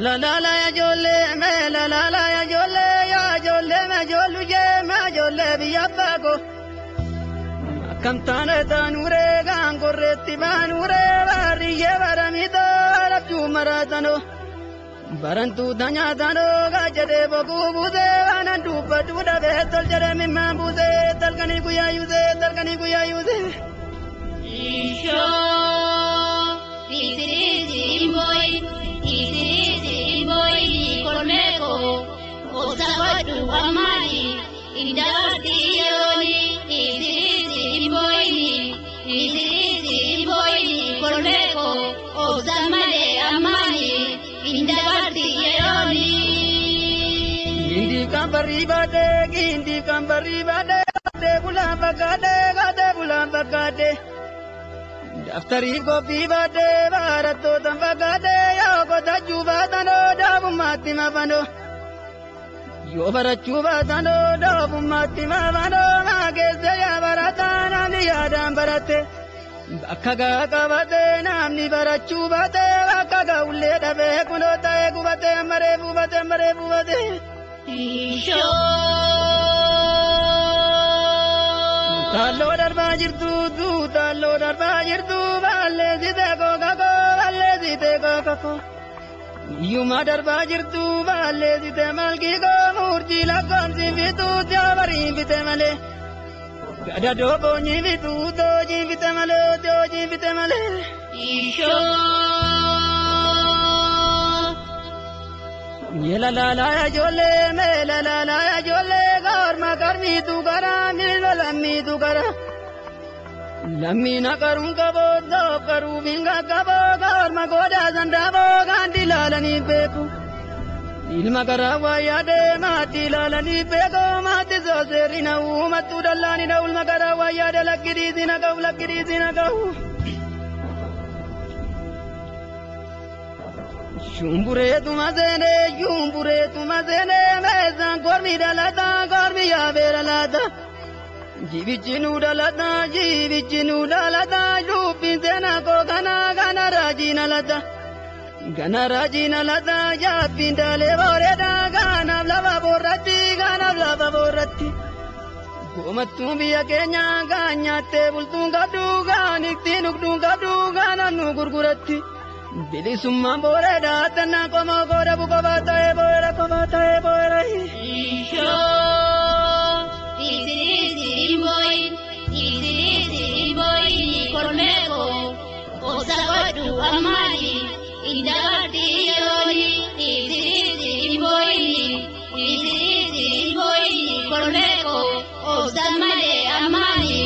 La la la ya jolle me la la la ya jolle ya jolle me jollu je me jolle biyya bago akkam taane taanure gaangorreetti baanure baariyyee baramito laftuu maraatano barantuu tanyaatano gajedhee boquu buusee waanan dubbadhu dhabee tol jedhee mimmaan buusee talkanii guyyaa yuusee talkanii guyyaa yuusee. Ishoo isiriisi boy isiriisi boy kolmeeko obsa godhu ammaani indabarti yerooni isiriisi boy isiriisi boy kolmeeko obsa malee ammaani indabarti yerooni. Gindi kan barrii baatee gindi kan barrii baatee gaatee bulaan bakkaatee gaatee bulaan bakkaatee. Daftarii qophii baatee barattootaan fakkaatee yoo qotachuu baatanoo daabummaatti mafanoo. Yoo barachuu baatanoo daabummaatti mafanoo maa keessa yaa barataa namni yaadaan baratte. Bakka gaa qabatee namni barachuu baatee bakka gaa'ullee dhabee kunoo ta'ee gubatee maree buufatee maree buufatee. Ishoo. Taalloo darbaa jirtu taalloo darbaa jirtu balleessitee kookakoo balleessitee kookakoo. Iyyuma darbaa jirtu balleessitee malkii koo murtii lakkoomsi fituu jaabariin fite malee. Gadadoo boonyi fituu toojii fite malee toojii fite malee. Ishoo. Yeela laalaa ijoollee meela laalaa ijoollee korma karmiitu karaa miila lammiitu karaa. Lammiina qaruun qaboo tokkaruu finga qaboo korma goodaa sandaaboo gaandi ilaalanii beeku. Ilma karaa waa yaadee maatii ilaalanii beeku maatii sooseerri na uumattuu dallaani na ulma karaa waa yaade lakkidhiisi na ga'u lakkidhiisi na ga'u. Shumbureetuma seenee shumbureetuma seenee meeshaan kormi dhalataa kormi yaabee dhalataa. Jibichi nu dhalataa jibichi nu dhalataa lubbiin seenaa koo kana kana raajiin alata. Gana raajiin alata jaabbiin daalee booreedha kanaaf lafa boorratti kanaaf lafa boorratti. Goomattuun biyya keenyaa kan nyaattee bultuun qabdu kan ittiin dhugduun qabdu kanaaf nu gurguratti. Bilisummaan booreedha tannaa qomoo kooda bukobaa ta'ee booreedha kophaa ta'ee booreedha. Ishoo isiriisi boy isiriisi boy kolmeeko obsa godhu ammaani indabarti yerooni isiriisi boy isiriisi boy kolmeeko obsa malee ammaani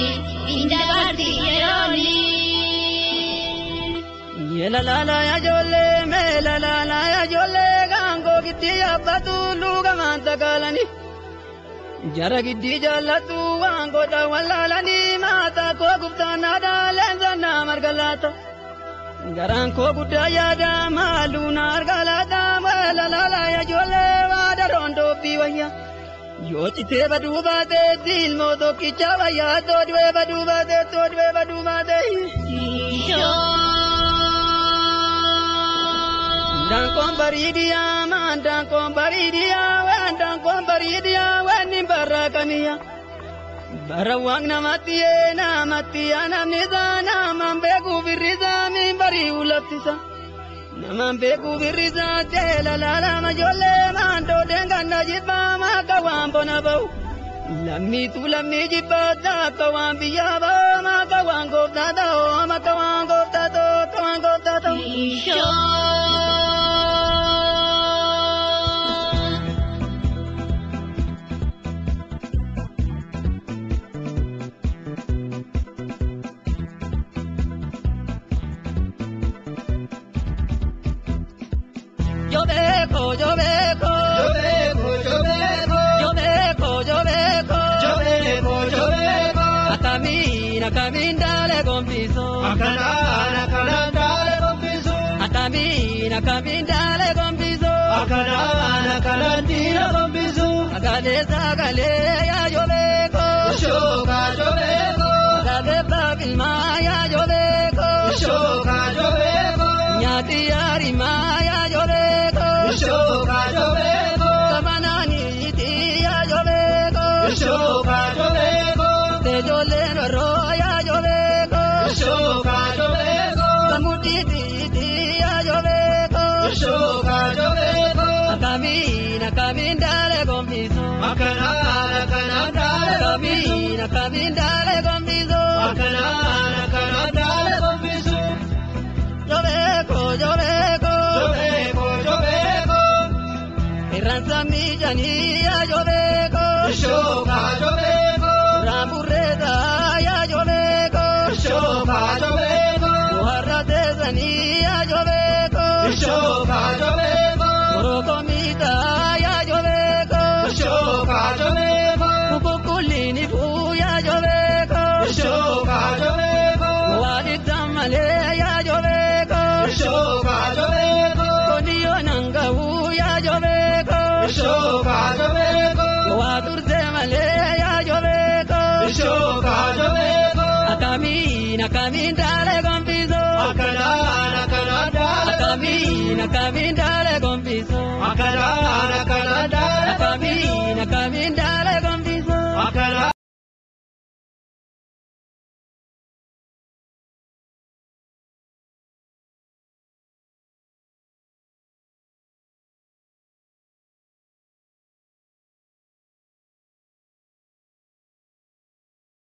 indabarti yerooni. Yeela laalaa yaa ijoollee meela laalaa yaa ijoollee gaangoo giddii yaabbatu luuga maanta kaalani. Jara giddii jaallatu waan godha wallaalanii maataa koo gubtaan aadaa leensa naa marga laata. Garaan koo guddaa yaada maaluu na arga laata meela laalaa yaa ijoollee waa daroon doobbii wayya. Yoo citee baduu baatee ilmoo tokkicha wayyaa toodhee baduu baatee toodhee baduu baatee. Ishoo. Daankoon bariidiyaa maan daankoon bariidiyaa waan daankoon bariidiyaa waan hin barraaqaniya. Bara waan namatti yee namatti yaa namni isaa namaan beekuu firrisaa min bari'uu laftisa. Namaan beekuu firrisaa jeela laalama ijoollee maan doodeen ganna jibbaa maaka waan bona ba'u. Lammiitu lammii jibbaa akka waan biyyaa ba'u maaka waan gooftaa ta'u maaka waan gooftaa ta'u akka waan gooftaa ta'u. Ishoo. Yo beeko, yo beeko, Yo beeko, yo beeko, yo beeko, yo beeko. yo beeko, yo beeko. Akkamiin akkamiin daalee gombisu. Akkanaan akkanaan daalee gombisu. Akkamiin akkamiin daalee gombisu. Akkanaan akkanaan diina gombisu. Sagalee sagalee yaa yo beeko. Shooka yo beeko, Sagalee baaqilmaa yaa yo beeko. shooka. Shoka jobeko. Samuditi ya jobeko. Shoka jobeko. Akkamiin akkamiin daalee gombisu. Akkanaan akkanaan daalee gombisu. Akkamiin akkamiin daalee gombisu. Akkanaan akkanaan daalee gombisu. Jobeko jobeko. Jobeko jobeko. Irraan miijanii ya jobeko. Shoka jobeko. Raamurreeta ya jobeko. Shoka jobeko. Warra teessanii ya jobeko. Shoka jobeko. Moroko miita ya jobeko. Shoka jobeko. Kukukkuliini fuu ya jobeko. Shoka jobeko. Waadita malee ya jobeko. Shoka jobeko. Koniyoo nangawu ya jobeko. Shoka jobeko. Waa turte malee ya jobeko. Shoka jobeko. Akkamiin akkamiin daalee gombiso. Akkanaan akkanaan daalee gombisu. Akkamiin akkamiin daalee gombiso. Akkanaan